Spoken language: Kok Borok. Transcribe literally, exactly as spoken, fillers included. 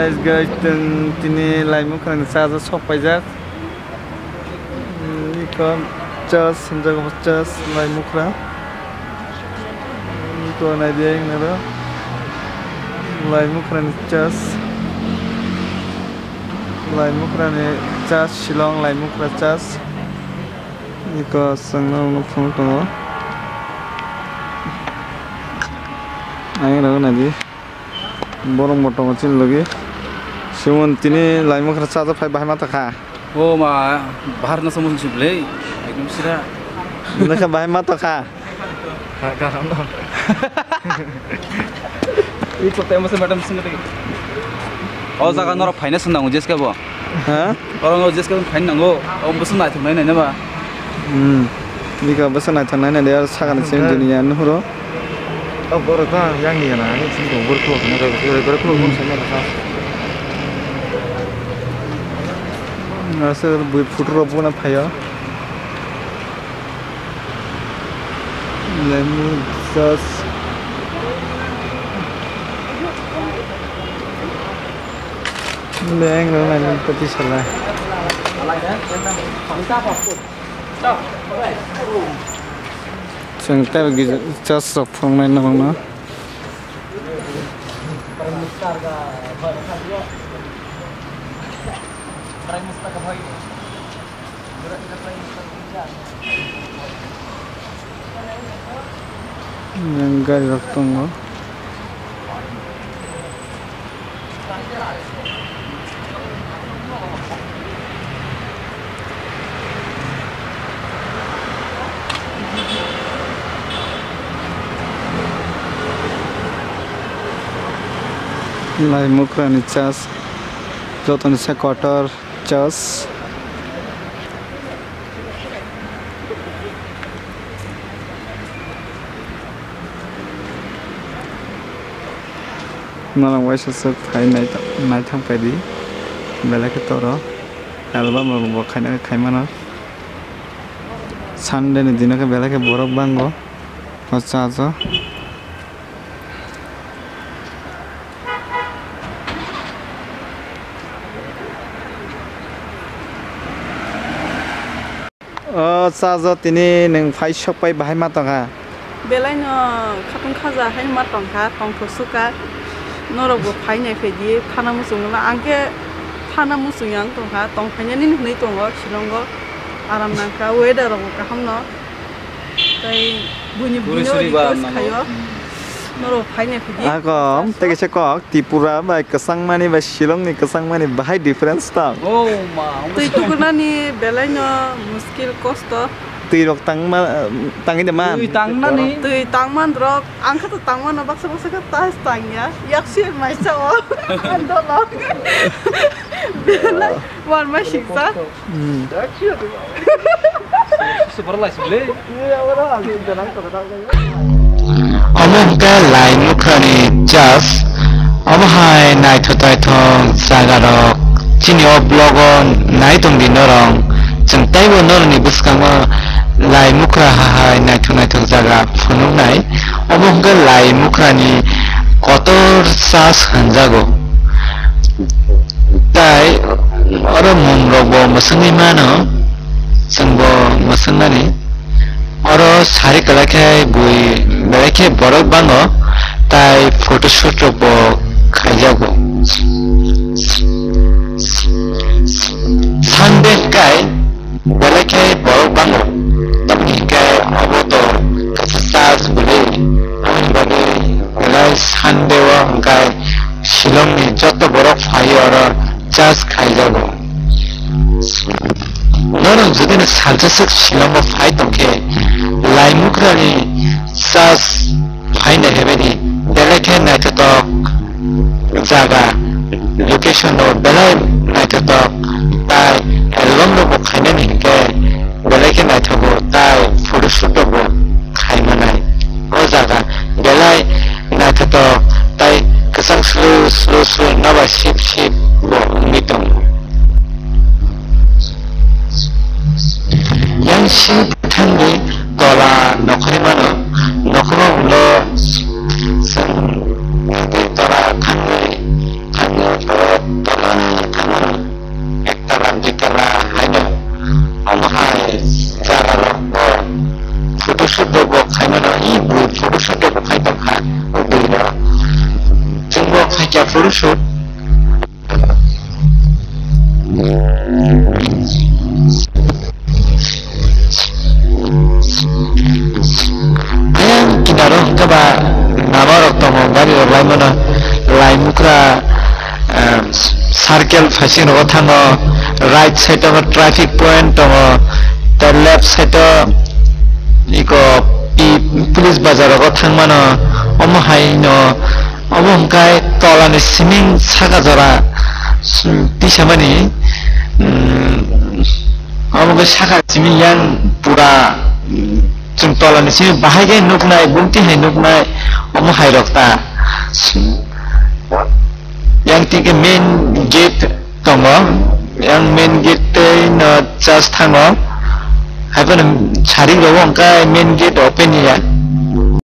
Guys, guys, tini Laimukhrani chaja sok paijak. Hmm, iko church, hinjak church, Laimukra. Iko naidi ang naro. Laimukhrani church. Laimukrani church, Shillong Laimukra church. Iko sangno phone tongo. Ang rok naidi. Borok bo tongo chini logi. Simon tini Laimukra chaja phai bahai ma tokha. O ma, bahar na samung si belai. Ekdom sira. Nokha bahai ma tokha. Ha, garam no. Iko temo se madam sing tadi. O jaga norok phaina swnango jeska bo. Ha? Oro no jeska phaina nango. O bwswk naithok nai nai ba. Hmm. Bika bwsa naithok nai nai de, sakani same dunia nuhuro. Oh, borok ta yang ni gana, ani sini dong, borok khulok khana, borok khulok khana. Asa bui photo rok bona phaio. Lemon sauce. Leng rok nai pati salai. Chwng tei gija church rok phunuknai nokno. Gari rok tongo. Laimukrani church, jotoni se kotor church. Norok waisa se phai naithok, naithok paidi, belai khe toro album rok bo khaina khe khaimano. Sunday ni dino khe belai khe borok bango o church o. O church o tini nwng phai sok pai bahai ma tongkha? Belai no khatung khaja hai ma tongkha, tongthok sukha. Norok bo phai nai phai di, thana muchung la. Ang khe thana muchung yang tongkha, tong phai nani hinwi tongo Shillong o. Aram nangkha, weather rok bo kaham no. Tei buini buino request khaio. Norok phainai phidi. Ako, tei kaisa kok, Tripura bai kwchangmani bai Shillong ni kwchangmani bahai difference tong. Oh ma, twi tukunani belaino muskil kosto. Twi rok tangma, tangwi de man. Twi tangnani. Twi tangman rok, ang khe to tangmano baksa baksa khe tas tangya. Yaksi mai sao. Andolo. Belai, wan mai siksa. Hmm. Omo hwnkhe Laimukrani church. Omo hai naithok naithok jaga rok chini o vlog o nai tong di norok. Chwng teibo norokni bwskango Laimukra ha hai naithok naithok jaga phunuknai. Omo hwnkhe Laimukrani kotor church hwnjago. Tai oro mung rok bo mwswngwi mano, chwng bo mwswngmani. Oro sari kwlai khe bui belai khe borok bango, tai photoshoot rok bo khaijago. Sunday kai belai khe borok bango, tamni hwnkhe obo to kaisa church bwlwi, aboni bagwi belai Sunday o hwnkhe Shillong ni joto borok phai oro church khaijago. Norok jodi no salsa swk Shillong o phai tongkhe, Laimukrani church phaina hebeni belai khe naithotok jaga, location o belai naithotok, tai album rok bo khainani hinkhe belai khe naithogo, tai photoshoot rok bo khaimanai. O jaga belai naithotok tai kwchang slu slu slu noba sip sip bo wngwi tongo. Yang sip thangwi tola nokhorwi mano, nokhorma ulo chwng tei tola thangwi thangwi tola Phaikya phuru shoot. Ayang kinaro hwnkhe ba lama rok tongo, gari rok laimano, laimukra, ah, circle phaising rogo thango, right side o traffic point tongo, tei left side o iko pi-, police bazar rogo thangmano, omo haino. Obo hwnkhe tolani siming saka jora, mm, tisamani, mm, omo khe saka siming yang pura, mm, chwng tolani siming bahai khe nuknai, bumti hai nuknai, omo hai rok ta. Yang twi khe main gate tongo, yang main gate tei no just thango. Haiphano sarik rogo hwnkhe main gate open ya.